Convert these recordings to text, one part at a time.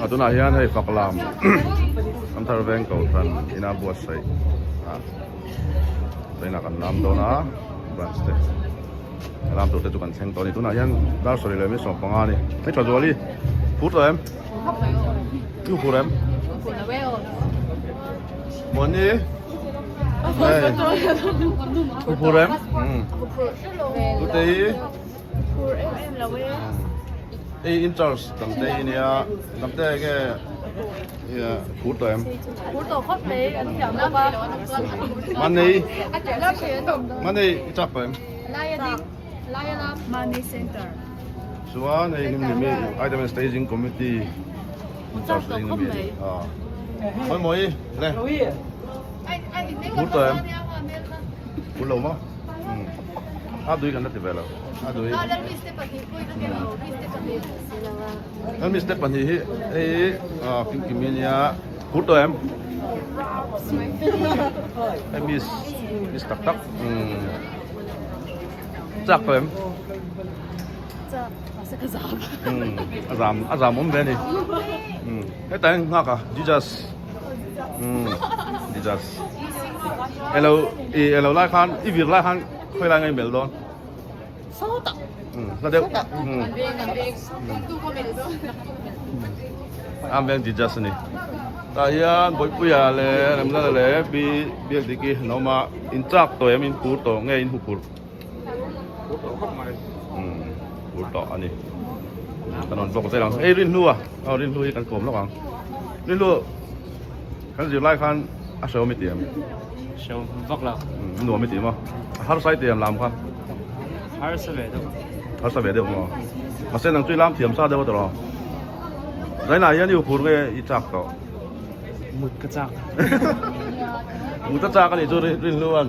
A tunah hian hei fak lam Ramthar veng kohhran ina buatsaih a vawiinah kan lam dawn a branch te a lam tur te chu kan thleng tawh a ni tunah hian dar sarih leh mi 15 a ni hei tha zuali phur tawh em i phur em Muani hei i phur em Tute hi Phur em em lo e. Hei in charge dangte hi nia dangte enge phur tawh em? Phur tawh khawp mai an thiam bawk a. Manei Manei i chak tawh em? Laia ding Laia lam. Manei center. Chuan hei hnim hnim hi item and staging committee in charge ding ami a ni. Mawi mawi le. Phur tawh em? Phur lo maw? A dui kan la ti ve lo. A dui. Lal step pahnih hi hei kim kim hi nia phur tawh em? Hei miss miss tak tak chak tawh em? Chak mahse ka zam. A zam a zam awm ve a ni. Hetah hian nghak a Jesus. Jesus. Elo i elo lai khan i vir lai khan khawi lai ngai mel dawn. Sawtah. Hla deuh. Am veng Jesus ani. Tah hian Bawipuia leh Remlala leh Pi Biakdiki an awm a, in chak tawh em in phur tawh nge in huphurh? Phur tawh khawp mai. Phur tawh ani. Kan rawn vawk zel ang. Hei Rinhlu a, aw Rinhlu hi kan kawm lawk ang. Rinhlu kan zirlai khan a hrehawm i ti em? Hrehawm vak lo. Nuam i ti maw? A harsa i ti em lam kha? Harsa ve deuh. Harsa ve deuh maw? Mahse nang chu i lam thiam sa deuh a tawh lo. Zainah hian i huphur nge i chak tawh? Mut ka chak. Mut a chak a nih chu Rinhlu an.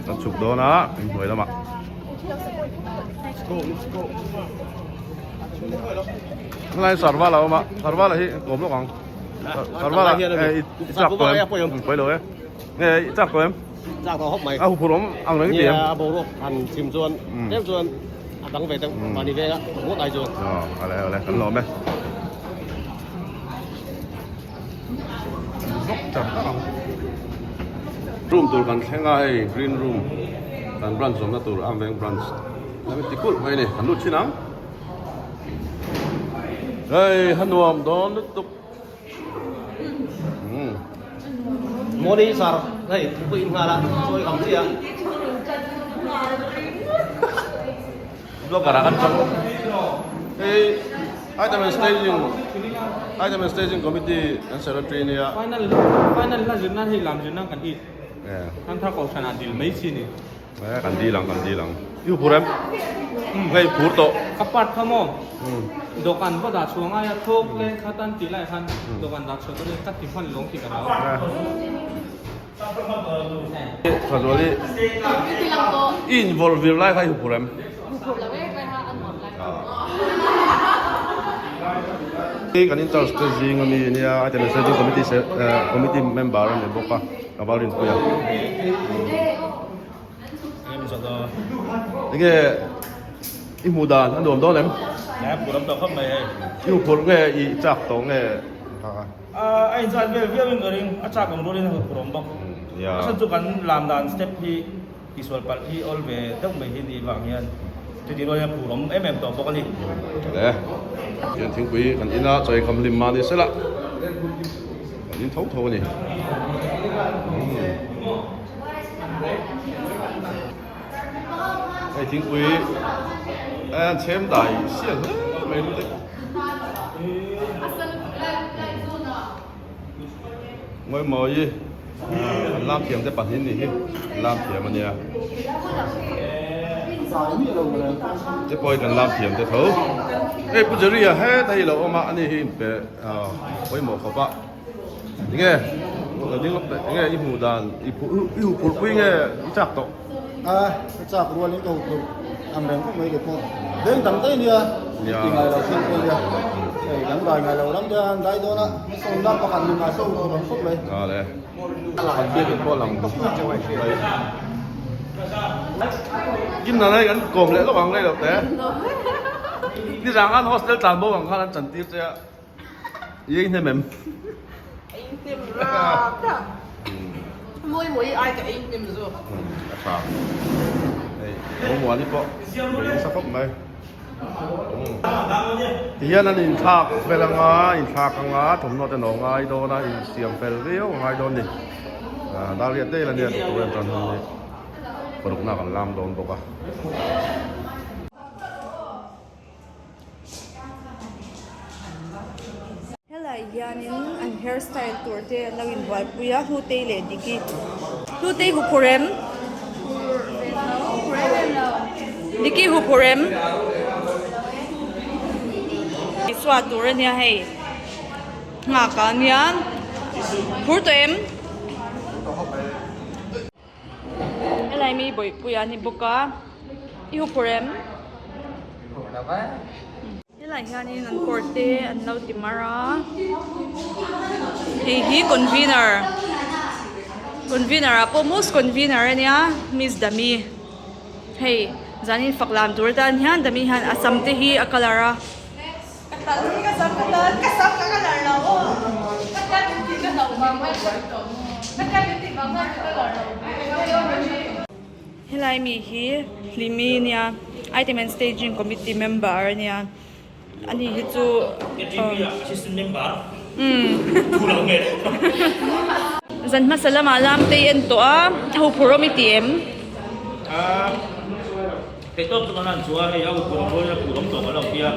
Kan chhuk dawn a inhnuai lamah. Helai Sarvala a awm a, Sarvala hi kawm lawk ang. Sarvala i chak tawh em? Pawi lo e. Nge i chak tawh em? Chak tawh hawp mai. A huphurh awm ang reng i ti em? Nia a boruak han chim chuan tlem chuan a dang ve deuh mahni venga ngawt ai chuan. Aw ale ale kan lawm e. Room tur kan thleng a hei green room kan branch awmna tur Amveng branch lam ti kulh mai a ni kan lut thin ang hei a nuam dawn lutuk umm Mawni sar hei thupui in nghal a chawi kham chiah a. Blogger ah kan chang hei item and staging item and staging committee an secretary nia final final hla zir nan hei lam zir nan kan hi kan thar kohhran ah dil mai chi ni kan dil ang kan dil ang i phur em hei phur tawh ka part kha maw dawhkan va dah chhuah ngai a thawk le khatan tih lai khan dawhkan dah chhuah dawn in ka ti hman lawng tih ka hlau. Thazuali i involve vir lai kha i huphurh em? Hei kan in charge te zing ami ania a tel se committee se committee member a ni bawk a ka val rinpui a. Enge i hmuh dan a nuam dawn em? I huphurh nge i chak tawh nge? A inzat vel viau in ka ring, a chak ang rualin a huphurh awm bawk. A chhan chu kan lam dan step hi tihsual palh hi awl ve deuh mai hi nih vang hian chuti rualin a phur awm em em tawh bawk a ni. Le, tihian thingpui kan in a, chawi kham hlim mah ni sela kan in tho tho a ni. Hei thingpui a chhem dai sial hle mai lut e. Ngawi mawi an lam thiam te pahnih ni hi an lam thiam a nia. Te pawh hi kan lam thiam te tho. Hei Pu Jerry a heta hi lo awm a ani hi inpe pawimawh khawp a. Enge lo ding lawk teh enge i hmuh dan i i huphurh pui nge i chak tawh? A ka chak rualin ka huphurh ang reng khawp mai kei pawh veng dang daih nia ti ngai lo thil pawh nia hei kan dai ngai lo ram te an dai dawn a hmasawnna pakhat ni mahse huphurh ang khawp mai. A le an biakin pawh lang mai kim nana hi kan kawm leh lawk ang rei loh teh. Nizan khan hostel tlan bo ang khan an chantir che a. I ei hnem em? Ei hnem rap rap. Mawi mawi ai ka ei hnem zawk. A tha. Hei, Momuani pawh bei nasa khawp mai. Tihian an inthlak fel anga, inthlak anga thawmhnaw te nawh ngai dawn a, insiam fel viau a ngai dawn a ni. Dar riat daih la nia tih tur em chuan hun hi parukna kan lam dawn bawk a. Helai hianin an hair style tur te an lo inbuaipui a Hlutei leh Diki Hlutei huphur em Diki huphur em Isua tur ania hei nghak ah ania phur tawh em Helai mi bawihpui a ni bawk a i huphur em. Helai hianin an kawr te an lo ti mar a, hei hi convener convener ah pawh most convener a nia miss Dami hei zanin fak lam tur atan hian Dami hian a sam te hi a colour a. Helai mi hi Hlimi nia Item and Staging Committee member a nia ani hi chu zan hmasa lamah lam te i en tawh a a huphurh awm i ti em? Theihtawp chu kan han chu a hei a huphurh awm rualin a phur awm tawh ka lo tia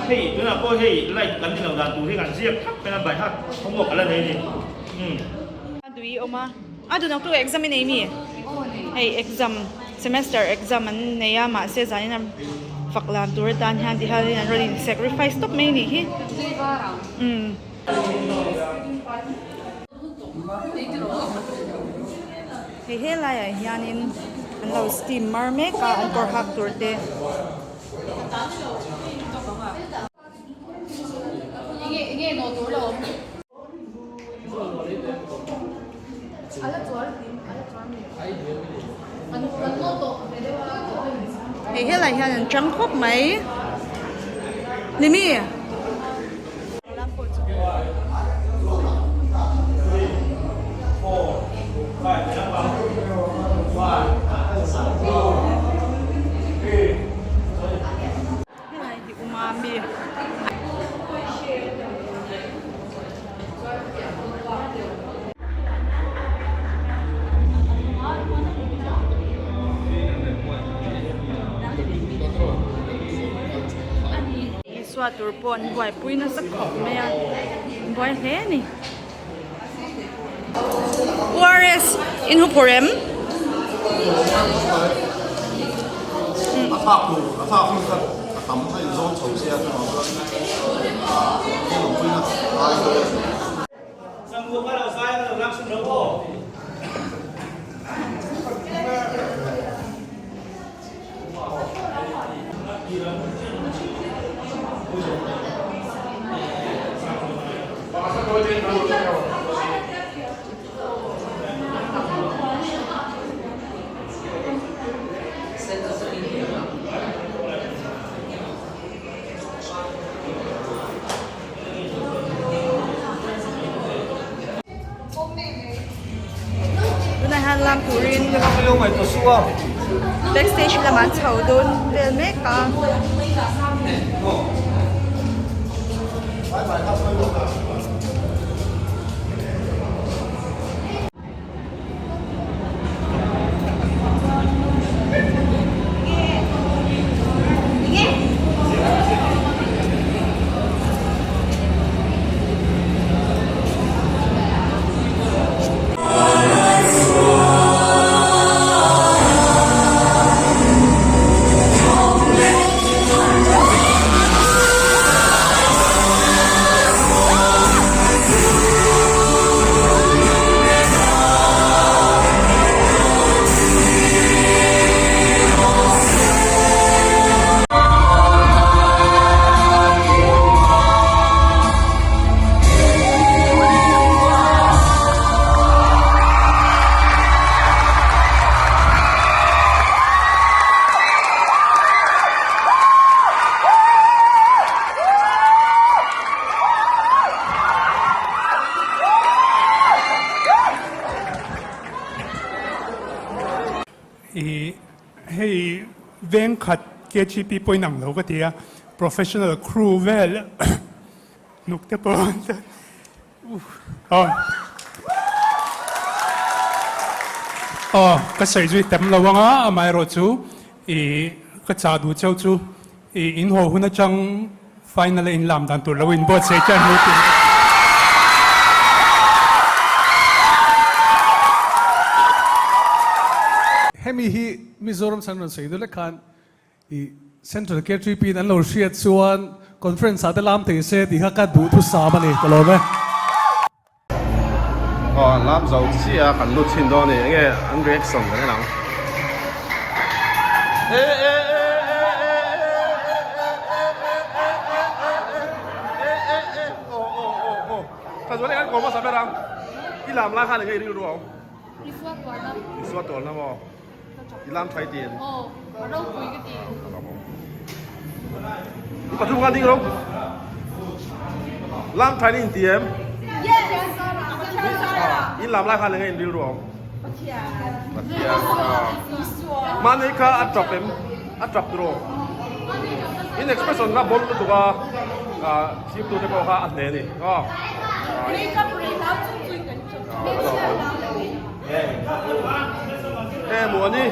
hei tunah pawh hei light kan ni lo dan tur hi kan ziak thlap mai a by heart homework a la nei a ni. A dui awm a. A dun ang tu exam i nei mi? Hei exam semester exam an nei a mahse zanin a fak lam tur atan hian ti hian an rawn in sacrifice tawp mai anih hi. Umm. Hei helai ah hianin an lo steam mar mek a an kawr hak tur te. Hei helai hian an chang khawp mai ni mi. Helai hi umami. Isua tur pawh an buaipui nasa khawp mai a, an buai hle a ni. ORS in hu phur em? A thlak tur a thlak hun kha a tam a inzawn chho sia chuvang chuan a lawmpuina ai dawn. Tunah hian lam turin backstage lamah an chho dawn vel mek a. I hei veng khat KGP pawh in ang lo ka ti a, professional crew vel hnuk te pawh aw aw ka sawi zui tam lo ang a, amaherawh chu i ka chah duh cheu chu i in haw hun atang final a inlam dan tur lo inbuatsaih tan lo tih. Hemi hi Mizoram chhan rawn sawi deuh lek khan I Central KTP in an lo hriat chuan Conference ah te lam thei se tih kha ka duhthusam a ni, ka lawm e. Aw an lam zo chiah a, kan lut chhin dawn a ni, enge an reaction kan en ang. E e e e e e e e e e e e e e aw aw aw aw Tha zual eng an kawm hmasa ber ang, i lam lai khan enge i rilru ang? Isua tualna. Isua tualna maw? I lam thai tin. Aw, a ropui ka ti. I pathum khan ding ro. Lam thai ni in ti em? Yes! In lam lai khan enge in rilru awm? Pathian. Pathian. Mahni kha a tap em? A tap tiraw? In expression kha bon lutuk a, thirtu te pawh kha a hne a ni. Aw. He maw ni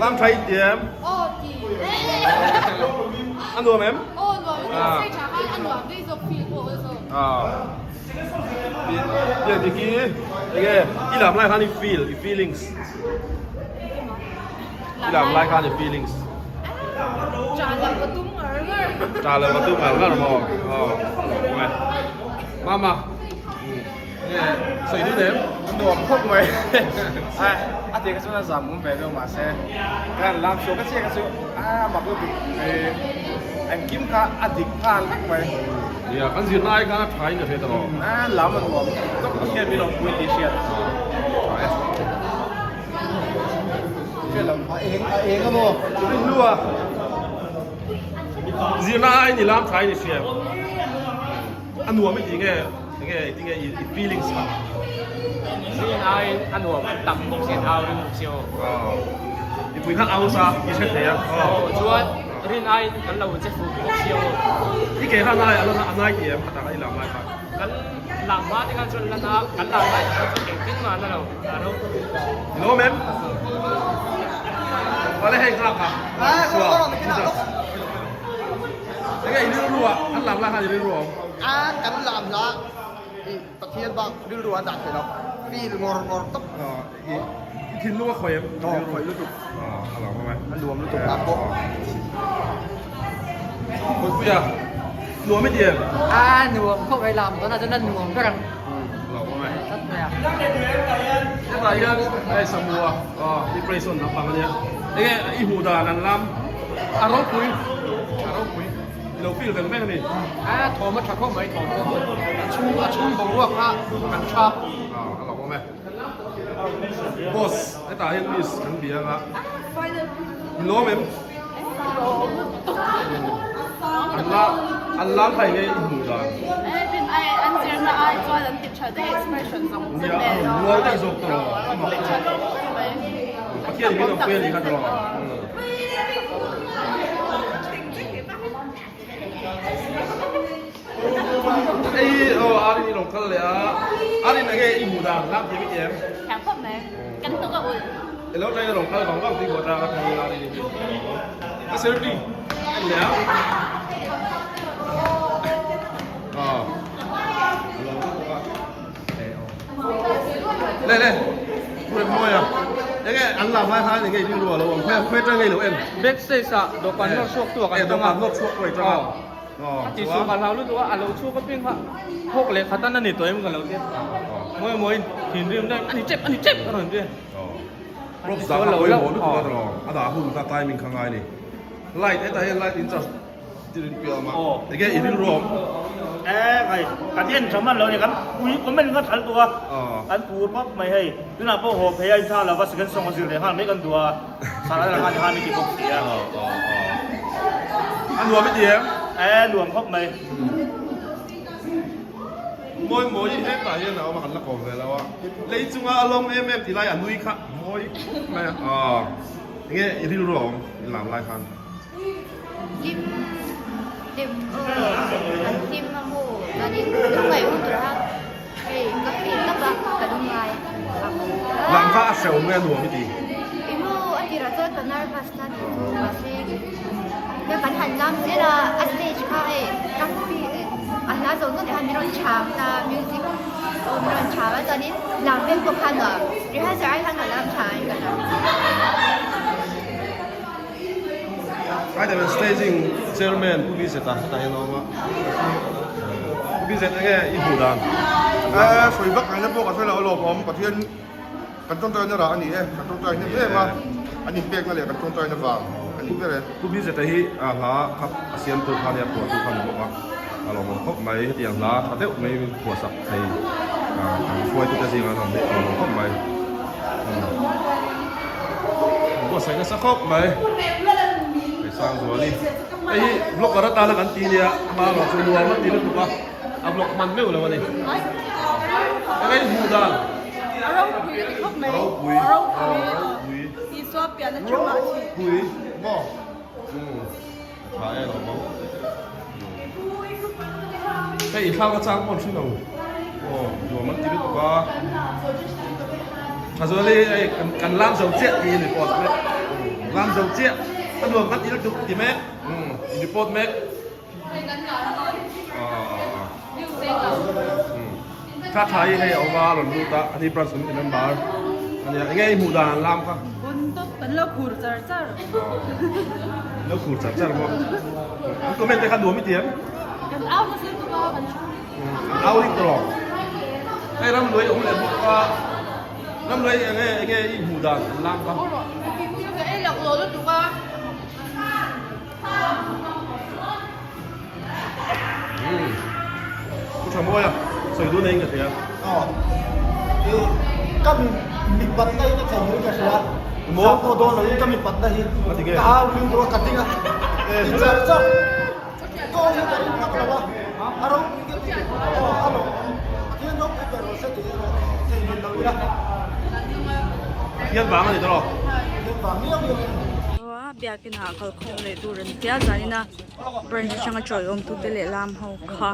lam tha in ti em? Aw ti. A nuam em? Aw nuam em. Sei tha khan a nuam daih zawk feel pawh aw zawk. Ah. Pian diki enge i lam lai khan i feel i feelings. I lam lai khan i feelings. Cha lo ka tum ngar ngar. Cha lo ka tum ngar ngar maw? Aw. Mama. Sawi dun em? Nuam khawp mai. A ti ka chuan a zam awm ve deuh mahse kan lam chhuah ka chiah ka chu a mak lutuk engkim kha a dik nghal vek mai. Nia kan zirna ai khan a tha in ka hre ta lo. A lam a nuam tawp Pathian min awmpui tih hriat. Tha e. A eng a eng a maw? Rinhlua zirna aiin i lam tha in i hria em? A nuam i ti nge? Enge i tinge i feelings kha? Zin aiin a nuam an tam bawk si an au ring bawk si aw. Aw. Mipui khan au sa i hre thei a. Aw chuan rin aiin kan lo che fuh bawk si aw. I ke khan ai a la a nai ti em khatah i lam lai khan. Kan lam hma te khan chuan la na kan lam lai khan chuan engtin mah na lo a ro. I lawm em? Awle hei nghak a. Enge i rilru ah an lam lai khan i rilru a awm? A kan lam la i Pathian bak rilru a dah thei lo feel ngawr ngawr tawp. I i thinlung a khawi em? Aw khawi lutuk. A lo awm e. A nuam lutuk a pawh. Kawlpuia nuam i ti em? A nuam khawp mai lam dawn ah chuan a nuam ber ang. A lo awm e. Tlat mai a. Hetah hian hei Samua preparation lampang a nia. Enge i hmuh dan an lam a ropui a ropui i lo feel veng veng a ni. A thawm a tha khawp mai thawm pawh a chhung a chhung boruak kha kan tha. A lo awm e. Boss hetah hian miss kan bia anga i lawm em? An la an lam thei nge i hmuh dan? An zirna ai chuan an ti tha daih expression zawng zawng Nia a rawn rual daih zawk tawh Pathian in min awm pui a nih kha tawh. Ei aw Arin i lo kal leh a Arin enge i hmuh dan lam thiam i ti em? Thiam khawp mai kan tuk a ulh. I lo tang i rawn kal vang vang tih pawh tang a tang in Arin i a selfie en leh a. Aw a lo bawk a. Le le Pu Remmawia enge an lam lai khan enge i rilru a lo awm khawi khawi atang nge i lo en? Backstage ah dawhkan nawr chhuak tu ah kan tang a. Dawhkan nawr chhuak tu ah i tang a. A ti suh ka hlau lutuk a, a lo chhuak apiang kha hawk leh khat an a ni tawh em ka lo tia. Mawi mawi thinrim daih a ni tep a ni tep a rawn ti. Props dah kha pawimawh lutuk a tawh a dah hun kha timing kha ngai a ni. Light hetah hian light in charge Tirin piah awm a, enge i rilru awm? Eh hei kan en tha hman lo ni kan pui comment kha thal tuk a, kan pur pawp mai hei tunah pawh haw phei a in thla lova second song a zir leh nghal mai kan duh a, sal a lang a ni ti bawk si a. A nuam i ti em? Eh nuam khawp mai. Mawi mawi hetah hian a awm a kan la kawm ve lo a. Lei chunga a lawm em em tih lai a nui kha mawi khawp mai a. Aw enge i rilru a awm i lam lai khan. Hlim hlim aw an hlim a maw chuanin lungngaih hun tur a hei ka feel tawp a ka lungngai a. Lam kha a hrehawm nge a nuam i ti? I maw a tirah chuan ka nervous na tih chu mahse ka kan han lam zel a a stage kha hei ka feel a hla zawng zawng te khan min rawn cham ta music aw min rawn cham a chuanin lam vel pawh kha nuam rehearsal ai khan ka lam tha in ka lam. Spiderman staging chairman Pu Bizet-a hetah hian a awm a. Pu Bizet enge i hmuh dan? Eh, sawi vak ngaihna pawh ka hre lo alawm awm. Pathian kan tawngtaina rah a ni e. Kan tawngtai hnem em a, an inpekna leh kan tawngtaina vang a ni ber e. Pu Bizet-a hi a hla kha a siamtu kha nia, phuahtu kha ni bawk a. A lawmawm khawp mai. Hetiang hla tha deuh mai phuahsak thei kan hruaitute zingah an awm hi a lawmawm khawp mai. Buatsaih nasa khawp mai. Hei Sangzuali. Hei hi vlogger atana kan ti nia, ama erawh chu nuam a ti lutuk a, a vlog hman meuh lo a ni. Eng nge i hmuh dan? A ropui ka ti khawp mai. A ropui. A ropui. A ropui. Isua pian atanga a thi. Ropui maw? Umm a tha e lawm ang. Hei i thlak achang pawh an hre lo. Aw nuam an ti lutuk a. Thazuali hei kan kan lam zo chiah tiin report mek. Lam zo chiah a nuam kan ti lutuk ti mek. Umm report mek. Tha tha hi hei a awm a rawn lut a ani branch committee member ania enge i hmuh dan an lam kha. Bun tawp kan lo khur char char. Lo khur char char maw. An comment te kha nuam i ti em? Kan au nasa lutuk a kan thu. An au rik tawh lo. Hei ramluai awm leh bawk a ramluai enge enge i hmuh dan an lam kha. Ka ei laklawh lutuk a. Pu tha mawi a, sawi dun aiin ka hria. Aw, i ka mipatna hi ka thei ngei ka hria. Maw pawh dawn loin ka mipatna hi ka au ring duh a, ka ding a. I char char kaw hi ka ring phak lo a, a ropui ka ti. Aw, a lawmawm. Pathian ropui ber rawh se tih erawh thei ngei lo ila. Pathian vang a ni tawh lo. Pathian vang miau miau a ni. Biakin ah kalkhawm leh tur an tia zanin a branch atanga chawiawm tute leh lam ho kha.